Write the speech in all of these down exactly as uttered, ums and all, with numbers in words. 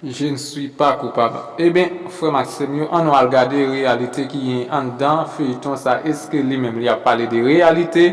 Je ne suis pas coupable. Eben, frè m ak sè m yo, ann nou al gade reyalite ki gen anndan feyton sa. Èske li menm li ap pale de reyalite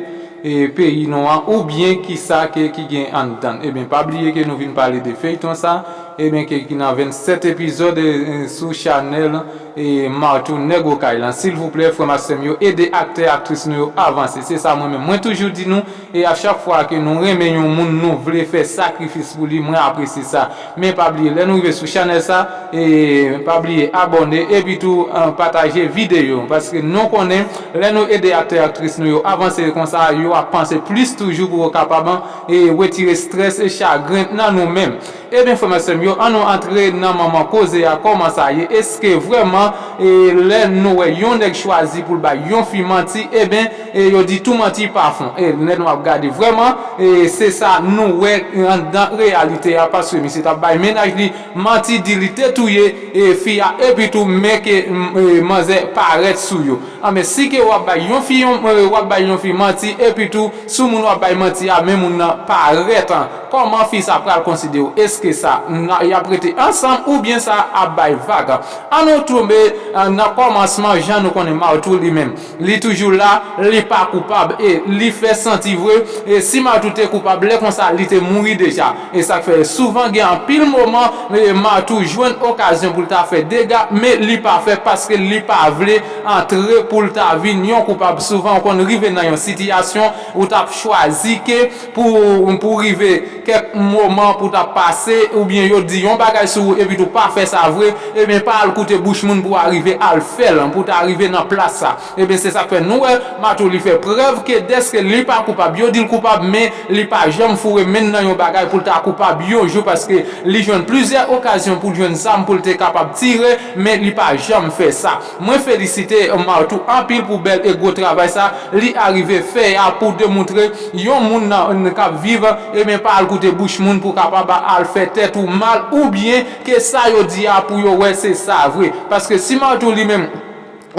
e peyi nou an, oubyen kisa ke ki gen anndan? Eben, pa bliye ke nou vin pale de feyton sa, eben, ke ki nan vennsèt epizòd e, e, sou chanèl e Martou Nèg Okay lan. Silvouplè, frè m ak sè m yo, ede aktè, aktris nou yo avanse. Se sa mwen menm, mwen toujou di nou, e a chak fwa ke nou renmen yon moun, nou vle fè sakrifis pou li, mwen apresye sa. Men pa bliye, lè nou rive sou chanèl sa, e pa bliye abòne, epi tou, e, pataje videyo. Paske nou konnen, lè nou ede aktè, aktris nou yo avanse konsa, yo ap panse plis toujou pou yo kapab, e, retire estrès e chagren nan nou menm. Eben, frè m ak sè m yo, ann nou antre nan manman koze a, kòman sa ye? Èske vrèman, e, lè nou wè yon nèg chwazi pou l bay yon fi manti, eben, e, yo di tou manti pa fon. E lè nou ap gade vrèman, e, se sa nou wè anndan reyalite a, paske misye t ap bay mennaj li manti, di li te touye, e, fi a, epi tou, men ke, m, e, manzè parèt sou yo. Anben, si ke w ap bay yon fi, yon, e, w ap bay yon fi manti, epi tou, sou moun w ap bay manti a, men moun nan parèt an. Kòman fi sa pral konsidere w? Èske sa, n a, y ap rete ansanm oubyen sa ap bay vag? Ann nou tonbe, e, nan kòmansman, jan nou konnen Martou li menm. Li toujou la, li pa koupab, e li fè santi vre, e si Martou te koupab, lè konsa, li te mouri deja. E sa k fè, souvan gen anpil moman, e Martou jwenn okazyon pou l ta fè dega, men li pa fè paske li pa vle antre pou l ta vin yon koupab. Souvan, ou konn rive nan yon sitiyasyon ou t ap chwazi ke pou, pou rive kèk moman pou ta pase, oubyen yo di yon bagay sou ou, epi tou pa fè sa vre, ebyen pa al koute bouch moun pou w arive al fè l, pou w ta rive nan plas sa. Ebyen se sa k fè nou wè Martou li fè prèv ke dèske li pa koupab, yo di l koupab, men li pa janm foure men l nan yon bagay pou l ta koupab yon jou, paske li jwenn plizyè okazyon pou l jwenn zam pou l te kapab tire, men li pa janm fè sa. Mwen felisite Martou anpil pou bèl e gwo travay sa li arive fè a pou demontre yon moun nan, k ap viv, ebyen pa al koute bouch moun pou kapab al fè tèt ou mal, oubyen ke sa yo di a pou yo wè se sa vre. Paske si Martou li menm,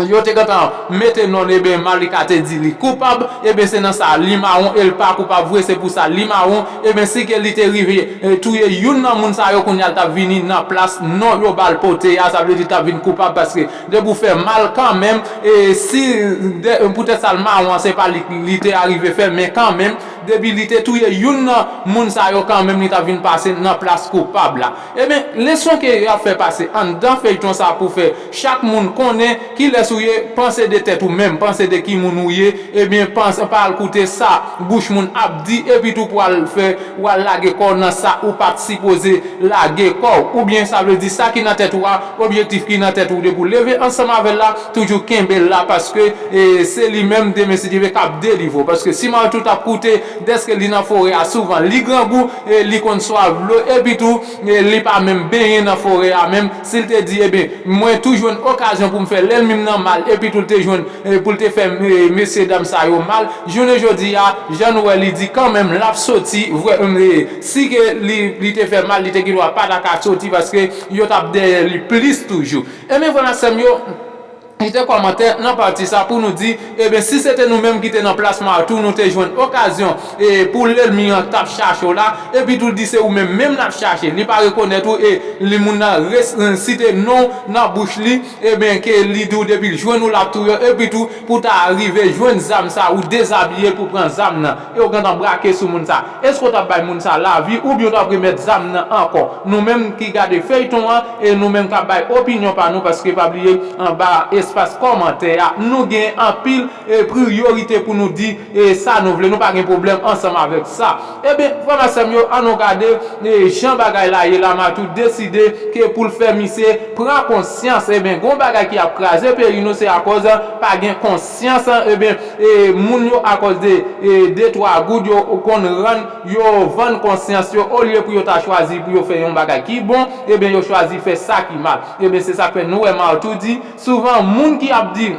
yo te gentan mete non l, ebyen Malika te di li koupab, ebyen se nan sa li mawon e l pa koupab vre, se pou sa li mawon, ebyen si ke li te rive, e, touye youn nan moun sa yo, kounye a l t ap vini nan plas non yo ba l pote a, sa vle di l t ap vin koupab paske depi w fè mal kanmenm, e si de, poutèt sa l mawon an, se pa li, li te arive fè, men kanmenm, depi li te touye youn nan moun sa yo kanmenm, li t ap vin pase nan plas koupab la. Ebyen, leson ke y ap fè pase anndan feyton sa pou fè chak moun konnen kilès ou ye, panse de tèt ou menm, panse de ki moun ou ye, ebyen, panse, pa al koute sa bouch moun ap di, epi tou pou al fè, ou al lage kò w nan sa ou pa t sipoze lage kò w. Oubyen sa vle di sa ki nan tèt ou a, objektif ki nan tèt ou depi w leve ansanm avè l la, toujou kenbe l la, paske, e, se li menm demen si Dye vle k ap delivre w. Paske si Martou t ap koute, dèske li nan forè a souvan, li grangou, e li konn swaf dlo, epi tou, e li pa menm benyen nan forè a menm. Si l te di, ebyen, mwen tou jwenn okazyon pou m fè lènmi m nan mal, epi tou l te jwenn, e pou l te fè, e, mesye dam sa yo mal, jounen jodi a, jan nou wè li di kanmenm, l ap soti, vwè, e, si ke li, li te fè mal, li te gendwa pa ta ka soti, paske yo t ap dèyè li plis toujou. Ebyen, frè m ak sè m yo, kite kòmantè nan pati sa pou nou di, ebyen, si se te nou menm ki te nan plas Martou, nou te jwenn okazyon, e pou lènmi an t ap chache w la, epi tou l di se ou menm menm l ap chache. Li pa rekonèt ou, e li moun nan res, e, site non w nan bouch li, ebyen, ke li di w depi l jwenn ou l ap touye w, epi tou pou ta rive jwenn zam sa, ou dezabiye l pou pran zam nan, e w gentan brake sou moun sa. Èske w t ap bay moun sa lavi, oubyen w t ap remèt zam nan ankò? Nou menm ki gade feyton an, e nou menm k ap bay opinyon pa nou, paske pa bliye, anba espas kòmantè a, nou gen anpil, e, priyorite pou nou di, e, sa nou vle, nou pa gen pwoblèm ansanm avèk sa. Ebyen, frè m ak sè m yo, ann nou gade, e, jan bagay la ye la, Martou deside ke pou l fè misye pran konsyans. Ebyen, gon bagay ki ap kraze peyi nou, se akòz pa gen konsyans, ebyen, e, moun yo, akòz de, e, de twa goud, yo konn rann, yo vann konsyans yo, olye pou yo ta chwazi pou yo fè yon bagay ki bon, ebyen, yo chwazi fè sa ki mal. Ebyen, se sa k fè nou wè Martou di, souvan, moun ki ap di,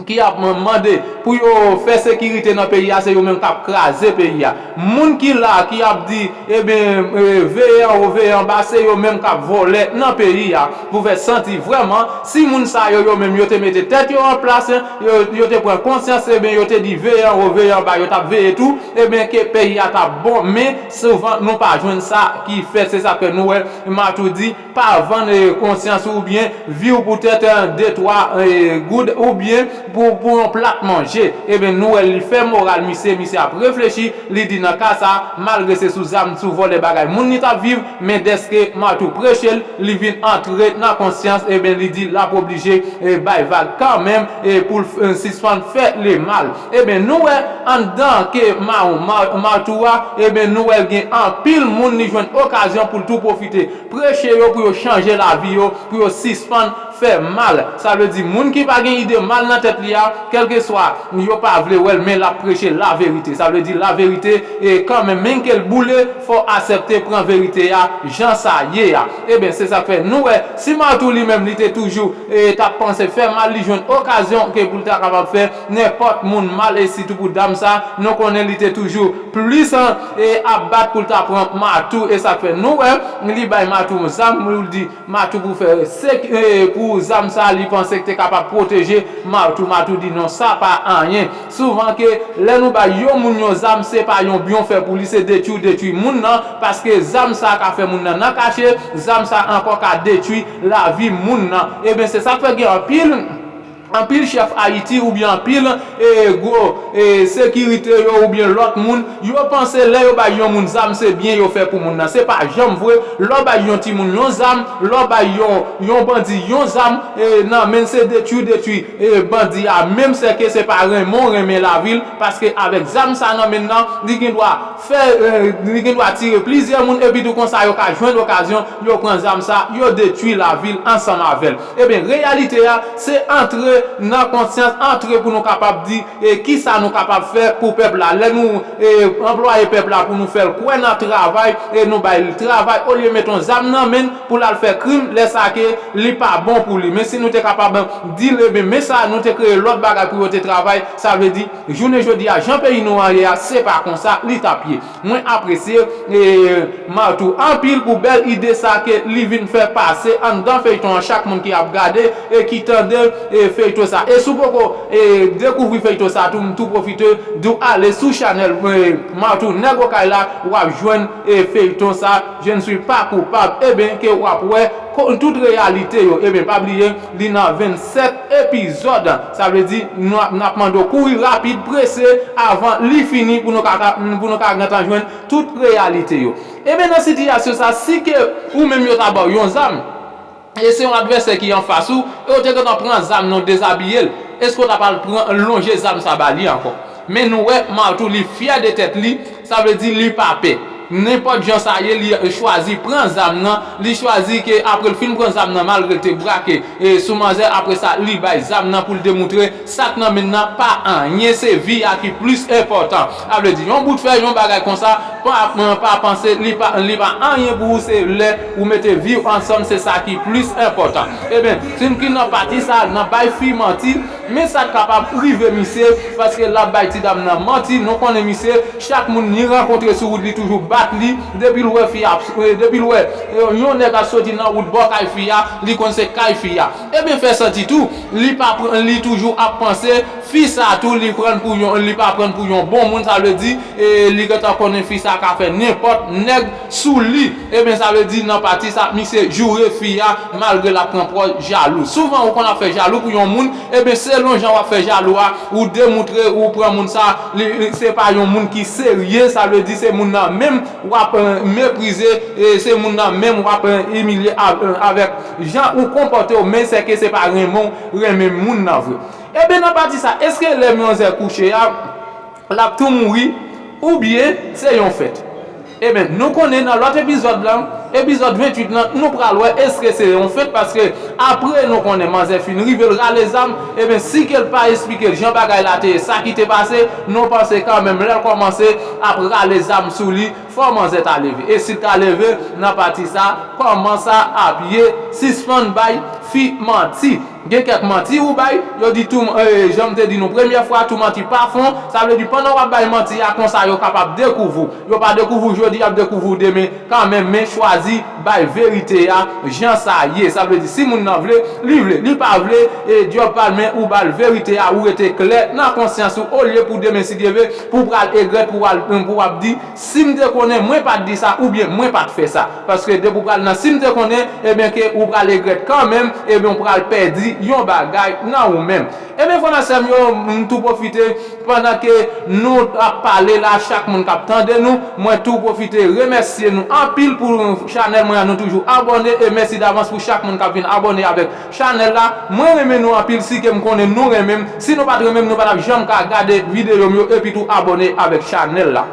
ki ap mande pou yo fè sekirite nan peyi a, se yo menm k ap kraze peyi a. Moun ki la, ki ap di, ebyen, e, veye anwo, veye anba, se yo menm k ap vòlè nan peyi a. Pou fè santi vrèman, si moun sa yo, yo menm, yo te mete tèt yo an plas, yo, yo te pran konsyans, ebyen, yo te di veye anwo, veye anba, yo t ap veye tou, ebyen, ke peyi a t ap bon. Men, souvan, nou pa jwenn sa ki fèt, se sa k fè nou wè, Martou di, pa vann, e, konsyans ou oubyen vi w poutèt, e, de twa, e, goud oubyen pou, pou yon plat manje. Ebyen, nou wè li fè moral misye, misye ap reflechi, li di nan ka sa, malgre se sou zam, sou vòlè bagay moun li t ap viv, men dèske Martou preche l, li vin antre nan konsyans, ebyen, li di l ap oblije, e, bay vag kanmenm, e, pou l, e, sispann fè lemal. Ebyen, nou wè anndan ke ma, ma, Martou a, ebyen, nou wè l gen anpil moun li jwenn okazyon pou l tou pwofite preche yo pou yo chanje lavi yo, pou yo sispann fè mal. Sa vle di, moun ki pa gen ide mal nan tèt li a, kèlkeswa yo pa vle wè l, men l ap preche laverite. Sa vle di, laverite, e kanmenm, menm ke l boule, fò w aksepte pran verite a jan sa ye a. Ebyen, se sa k fè nou wè, si Martou li menm, li te toujou, e, t ap panse fè mal, li jwenn okazyon ke pou l ta kapab fè nenpòt moun mal, e sitou pou dam sa, nou konnen li te toujou plis, e, ap bat pou l ta pran Martou, e sa k fè nou wè, li bay Martou zam, li di, Martou pou fè sek-, e, pou zam sa, li panse k te kapab pwoteje Martou. Martou di non, sa pa anyen. Souvan ke lè nou bay yon moun yon zam, se pa yon byen w fè pou li, se detwi w detwi moun nan, paske zam sa ka fè moun nan nan kache, zam sa ankò ka detwi lavi moun nan. Ebyen, se sa k fè gen anpil, anpil chèf Ayiti oubyen anpil, e, gwo, e, sekirite yo oubyen lòt moun, yo panse lè yo bay yon moun zam, se byen yo fè pou moun nan. Se pa janm vre. Lè w bay yon timoun yon zam, lè w bay yon, yon bandi yon zam, e, nan men l, se detwi w detwi, e, bandi a. Menm sèke se pa renmen w renmen lavi l, paske avèk zam sa nan men l nan, li gen dwa fè, e, li gen dwa tire plizyè moun, epi tou konsa yo ka jwenn okazyon, yo pran zam sa, yo detwi lavi l ansanm avè l. Ebyen, reyalite a, se antre nan konsyans, antre pou nou kapab di, e, kisa nou kapab fè pou pèp la. Lè nou, e, anplwaye pèp la pou nou fè l kwè nan travay, e nou bay l travay, olye mete yon zam nan men l pou l al fè krim, lè sa ke li pa bon pou li. Men si nou te kapab di l, ebyen, men sa, nou te kreye lòt bagay pou yo te travay, sa vle di, jounen jodi a, jan peyi nou an ye a, se pa konsa li t ap ye. Mwen apresye, e, Martou anpil pou bèl ide sa ke li vin fè pase anndan feyton an. Chak moun ki ap gade e ki tande, e, feyton sa. E si w poko, e, dekouvri feyton sa tou, m tou pwofite di w ale sou chanèl, e, Martou Nèg Okay la, w ap jwenn, e, feyton sa, Je ne suis pas coupable. Ebyen, ke w ap wè ko-, tout reyalite yo. Ebyen, pa bliye, li nan vennsèt epizòd. Sa vle di, nou ap, n ap mande w kouri rapid, prese, avan li fini pou nou ka, ka, pou nou ka gentan jwenn tout reyalite yo. Ebyen, nan sitiyasyon sa, si ke ou menm yo ta ba w yon zam, e se yon advèsè ki anfas ou, e w te gentan pran zam nan, w dezabiye l, èske w ta pral pran, lonje zam sa ba li ankò? Men nou wè, Martou, li fyè de tèt li, sa vle di li pa pè. Nenpòt jan sa ye, li chwazi pran zam nan, li chwazi ke apre l fin pran zam nan, malgre l te brake, e, sou manzè, apre sa, li bay zam nan pou l demoutre sa k nan men l nan pa anyen, se vi a ki plis enpòtan. Sa vle di, yon bout fè, yon bagay konsa, pa, pa panse li pa, li pa anyen pou ou, se lè ou mete vi w ansanm, se sa ki plis enpòtan. Ebyen, si n ki nan pati sa, nan bay fi manti, men sa k kapab rive misye, paske l ap bay ti dam nan manti, nou konnen misye, chak moun li rankontre sou wout, li toujou bat li, depi l wè fi a ap, e, depi l wè, e, yon nèg ap soti nan wout bò kay fi a, li konn se kay fi a. Ebyen, fè santi tou, li pa pran, li toujou ap panse, fi sa tou, li pran l pou yon, li pa pran l pou yon bon moun, sa vle di, e, li gentan konnen fi sa ka fè nenpòt nèg sou li. Ebyen, sa vle di, nan pati sa, misye joure fi a, malgre l ap pran pòz jalou. Souvan, ou konn ap fè jalou pou yon moun, ebyen, selon jan w ap fè jalou a, ou demoutre, ou pran moun sa, li, li, se pa yon moun ki serye, sa vle di, se moun nan menm w ap, e, meprize, e se moun nan menm w ap, e, imilye a, e, avèk jan ou konpòte w, men sèke se pa renmen w renmen moun nan vre. Ebyen, nan pati sa, èske lè manzè kouche a, l ap tou mouri, oubyen se yon fèt? Ebyen, nou konnen nan lòt epizòd la, epizòd venntuit lan, nou pral wè èske se yon fèt, paske Apre nou konnen manzè fin rive l rale zam, ebyen si ke l pa esplike l jan bagay la te ye, sa ki te pase, nou panse kanmenm lè l kòmanse ap rale zam sou li, fò manzè ta leve. E si l ta leve, nan pati sa, kòman sa ap ye, sispann bay fi manti. Gen kèk manti ou bay, yo di tou, eh, jan m te di nou premyè fwa, tou manti pa fon, sa vle di pandan w ap bay manti a konsa yo kapab dekouvri w. Yo pa dekouvri w jodi, y ap dekouvri w demen kanmenm, men chwazi bay verite a jan sa ye. Sa vle di si moun nan vle, li vle, li pa vle, e dyòb pa l, men ou ba l verite a, ou rete klè nan konsyans ou, olye pou demen si Dye vle, pou w pral egrèt, pou w al, pou w ap di, si m te konnen, mwen pa t di sa, oubyen mwen pa t fè sa. Paske depi w pral nan si m te konnen, ebyen ke ou pral egrèt kanmenm, ebyen ou pral pèdi yon bagay nan ou menm. Ebyen frè m ak sè m yo, m tou pwofite, pandan ke nou ap pale la, chak moun k ap tande nou, mwen tou pwofite remèsye nou anpil pou chanèl mwen an, nou toujou abòne, e mèsi davans pou chak moun k ap vin abòne avèk chanèl la. Mwen renmen nou anpil, si ke m konnen nou renmen m, si nou pa t renmen m, nou pa t ap janm ka gade videyo m yo, epi tou abòne avèk chanèl la.